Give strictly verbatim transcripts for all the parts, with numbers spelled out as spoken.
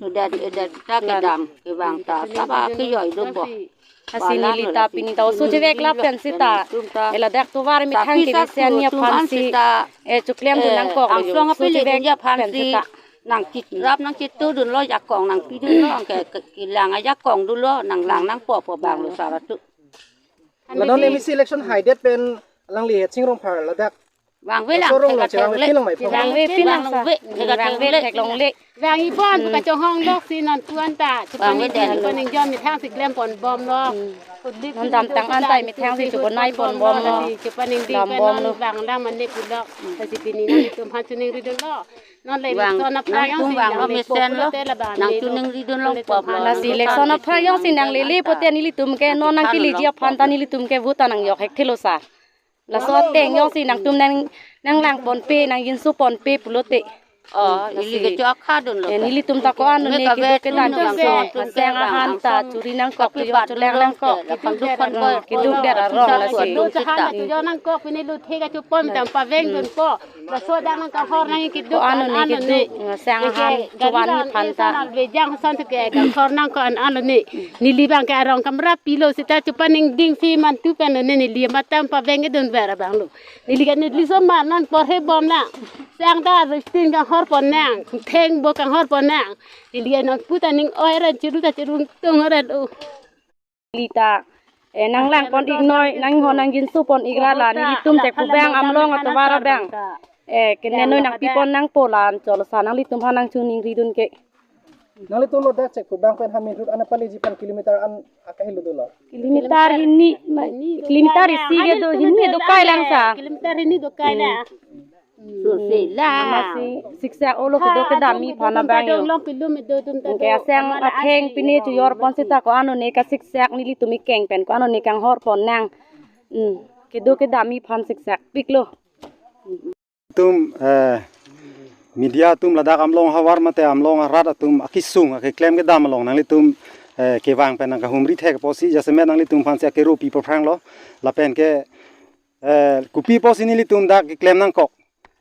Sudah di edar ta kedam kevang ta taba kejoi do bo. Lasi neli ta pini ta oso chevek lapen seta, e ladak tovar methang kevesen ni aphan si, e choklem dun nangkok, angsong oso apele chevek dun aphan lapen si seta. Nangchirap nangchitudunlo, jakong nangpidunlo, ke, ke, kelang ajakong dunlo, nanglang nangpo po abang lo sar atum. La non M A C election haidet pen alangli Headsing Rongphar ladak vangve lang, sorong lo thek chevangve atheng le. Phi lang mai phong. Vangve phi lang sa. Vangve, thek atheng le. Vangve theklongle. Vang ibon, hmm, kachonghong lok si non tuan ta. Vangve den. Chupaningding chupaningjon methang si klem pon bomlo. Hmm. Non damtang an ta methang si chubonai pon bomlo. Chupaningding dam pen bomlo. Non vang lang mane pulo. Hmm. Lasi pini nanglitum aphan choningridunlo. Non le vang, election aphrang nangtum jongsi vang lo nangle mesen po lo. Pulote labang nang le do. Choningridunlo pop lo. Lasi election aphrang jongsi nanglele pote nelitum ke non nangkeleji aphan ta nelitum ke vote ta nangjok hekthelo sar. Laso ateng jongsi nangtum nang, nanglang ponpe, nangjinso ponpe pulote. Oh, ili ke chok khadunlo. Eh, nelitum ta ko-an lo ne keduk kedam, nelitum ke aseng ahan ta churi nangkok, kapi chujok bat chulang nangkok. Keduk det arong lasi. Lo chahan ta chujok nangkok, pine lo thek kachopon dam paveng dunpo. Laso dang nangkanghor nang keduk ko-an lo ne an an lo ne keduk, aseng ahan chuvan ni aphan ta. Vejang ason ke kanghor nangkok an an lo ne. Neli abang ke arong kamra pilo seta chupaningding si mantu pen lo ne, neli matam paveng edun ver abang lo. Neli ke neli somar non porhe bom lang. Sang ta roasting kanghor pon nang, theng bo kanghor pon nang. Neli ke non puta ning oi ran chiru ta chiru tung ran o. Neli ta, eh, nanglang pon ik noi, nanghon nangjinso pon ik ra la, nelitum Chekpubang Amlong atovar abang, eh, kene noi nangpi pon nangpo la, anchot lo sa nanglitum aphan nangchoningridun ke. Nanglitum lo dak Chekpubang pen Haminrut an paleji aphan kilometer an akahelo dolo? Kilometer hini, ma-, kilometer isi kedo, hini kedo kai lang sa. Kilometer hini do kai lang. Hmm. Sose lang. Masi siksak olo kedo kedam-i aphan abang yo. Anke aseng atheng pine chujor pon seta ko-an lo ne kasiksak nelitum ikeng pen ko-an lo ne kanghor pon nang. Hmm. Kedo kedam-i aphan siksak piklo. Tum, eh, media atum ladak Amlong ahavar mate Amlong arat atum akesung akeklem kedam along nanglitum, eh, kevang pen nangkahumri thek apotsi jasemet nanglitum aphan si akero pi aphrang lo. Lapen ke, eh, kopi apotsi nelitum dak keklem nangkok.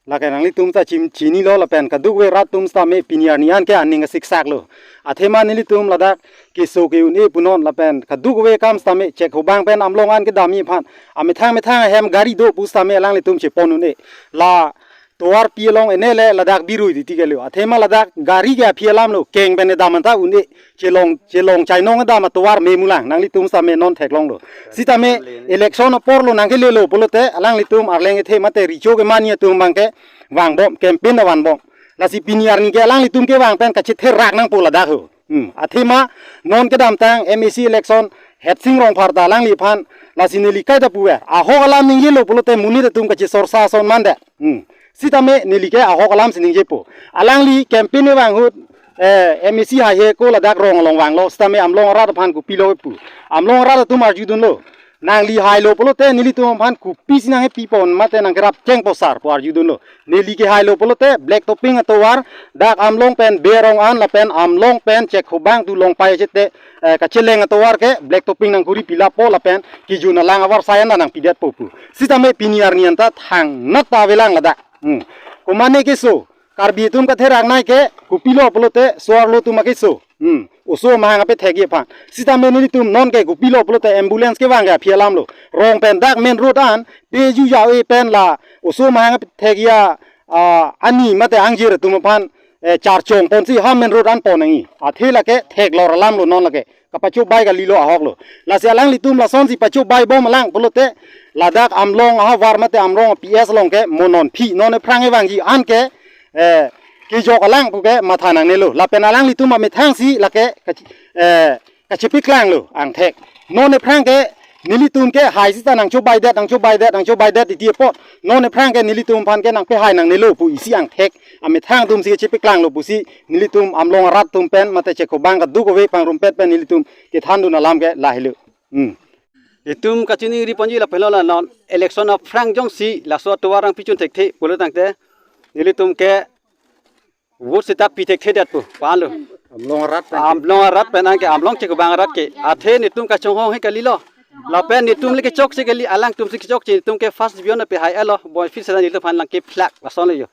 Lake nanglitum ta chim chinilo lapen kadokave rat atum sitame pini arni an ke aning asiksak lo. Athema nelitum ladak keso ke-un-e punon lapen kadokave akam sitame Chekpubang pen Amlong an kedam-i aphan amethang methang ahem gari do pu sitame alanglitum chepon un-e. La tovarpi along ene le ladak Birui Titi kelo. Athema ladak gari ke aphi alam lo, keng pen edam anta un-e, chelong, chelong chainong edam atovar memulang, nanglitum sitame non theklonglo. Sitame election apor lo nangkelelo pulote alanglitum arleng ethe mate recho keman-i atum abang ke vangbom, campaign ta vanbom. Lasi pini arni ke alanglitum kevang pen kachetherak nangpo ladak ho. Hmm. Athema non kedamtang M A C election Hersing Rongphar ta alangliphan lasi neli kaita puver. Ahok alam ningjelo pulote monit atum kachesorsa ason mandet. Hmm. Sitame neli ke ahok alam si ningjepo. Alangli campaign vang ahut, eh, M A C haihe ko ladak rong along vanglo. Sitame Amlong arat aphan kopilo pu. Amlong arat atum arjudunlo. Nangli hailo pulote nelitum aphan kopisi nangkepipon mate nangkerap chengpo sar pu arjudunlo. Neli ke hailo pulote black topping atovar dak Amlong pen Berong an lapen Amlong pen Chekhobang tu Longpai chete, eh, kacheleng atovar ke black topping nangkuri pilapo lapen kejun alang avar sayan nangpidetpo pu. Sitame pini arni anta thangnat ta avelang ladak. Hmm. Komane keso Karbi atum katherak nai ke kopilo pulote so-arlo atum akeso. Hmm. Oso amahang apethekji aphan. Sitame nelitum non ke kopilo pulote ambulance kevang ke aphi alamlo. Rong pen dak main road an peju ja-e pen la oso amahang apethekji, ah, ani mate angjir atum aphan, eh, charchong ponsi ha main road an pon nangji. Athe lake theklor alamlo non lake. Kapachobai kalilo ahoklo. Lasi alanglitum lasonsi pachobai bom alang pulote ladak Amlong ahavar mate Amlong P S along ke mo non aphi non aphrang evangji an ke, eh, kejok alang puke matha nangnelo. Lapen alanglitum amethang si lake kachi-, eh, kachepaklanglo angthek. Non aphrang ke nelitum ke hai sita nangchobaidet, nangchobaidet, nangchobaidet iti apot. Non aphrang ke nelitum aphan ke nangpehai nangnelo pu isi angthek. Amethang atum si kachepaklanglo pusi nelitum Amlong arat atum pen mate Chekhobang kadokave pangrumpet pen nelitum kethandun alam ke lahelo. Hmm. Itum kachiningri ponji lapen lo la non election aphrang jongsi laso atovar nangpichun thekthe pulo tangte nelitum ke vote sita pi thekthedetpo, panlo. Amlong arat pen. Amlong arat pen anke Amlong Chekhobang arat ke. Athe netum kachonghong he kalilo. Lapen netum le kechokche kali, alangtum si kechokche, netum ke first division pehai-etlo. Boi fis sa nelitum aphan lang ke flag lasonlo jo.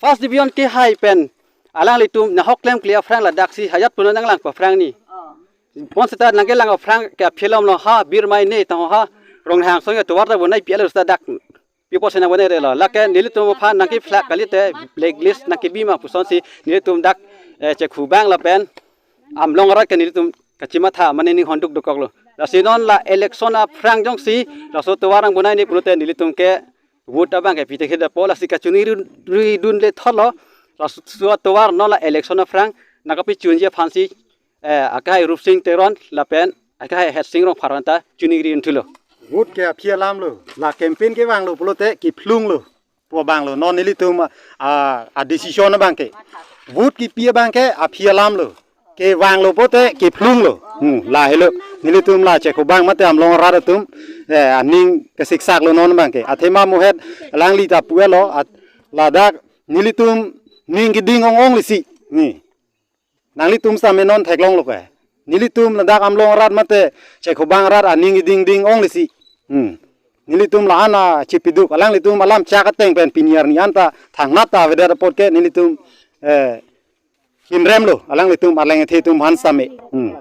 First division kehai pen alanglitum nahok klemkle aphrang ladaksi hajat puno nanglangpo aphrang ni. Bonseta nangkelang aphrang ke aphi alamlo ha, bir mai ne tang ha, Ronghang song atovar ta bonai pi-etlo seta dak. People sena bonairelo. Lake nelitum aphan nangke flag kalite blacklist nangkebi ma pusonsi nelitum dak, eh, Chekhobang lapen Amlong arat ke nelitum kachimatha mane ninghon dukdukoklo. Lasi non la election aphrang jongsi laso atovar nangbonaine pulote nelitum ke vote abang ke pi thekthedetpo, lasi kachiningri dun le thotlo. Laso atovar non la election aphrang nangkapichunji aphansi, eh, akehai Rupsing Teron lapen akehai Hersing Rongphar anta chiningri dunthulo. Vote ke aphi alamlo, la campaign kevanglo pulote kephlunglo. Pu abanglo non nelitum a, a decision abang ke. Vote kepi abang ke aphi alamlo. Kevanglo pulote kephlunglo. Hmm, lahelo. Nelitum la Chekhobang mate Amlong arat atum, eh, aning kesiksaklo non abang ke. Athema mohet alangli ta pu-etlo, at-, ladak nelitum ning keding ong-onglesi. Ni. Nanglitum same non theklonglo ke. Nelitum ladak Amlong arat mate Chekhobang arat aning keding ding onglesi. Hmm. Nelitum la-an chepiduk alanglitum alam chak ateng pen pini arni anta thangnat ta avedet apot ke nelitum, eh, kinremlo alanglitum arleng ethe atum aphan same. Hmm.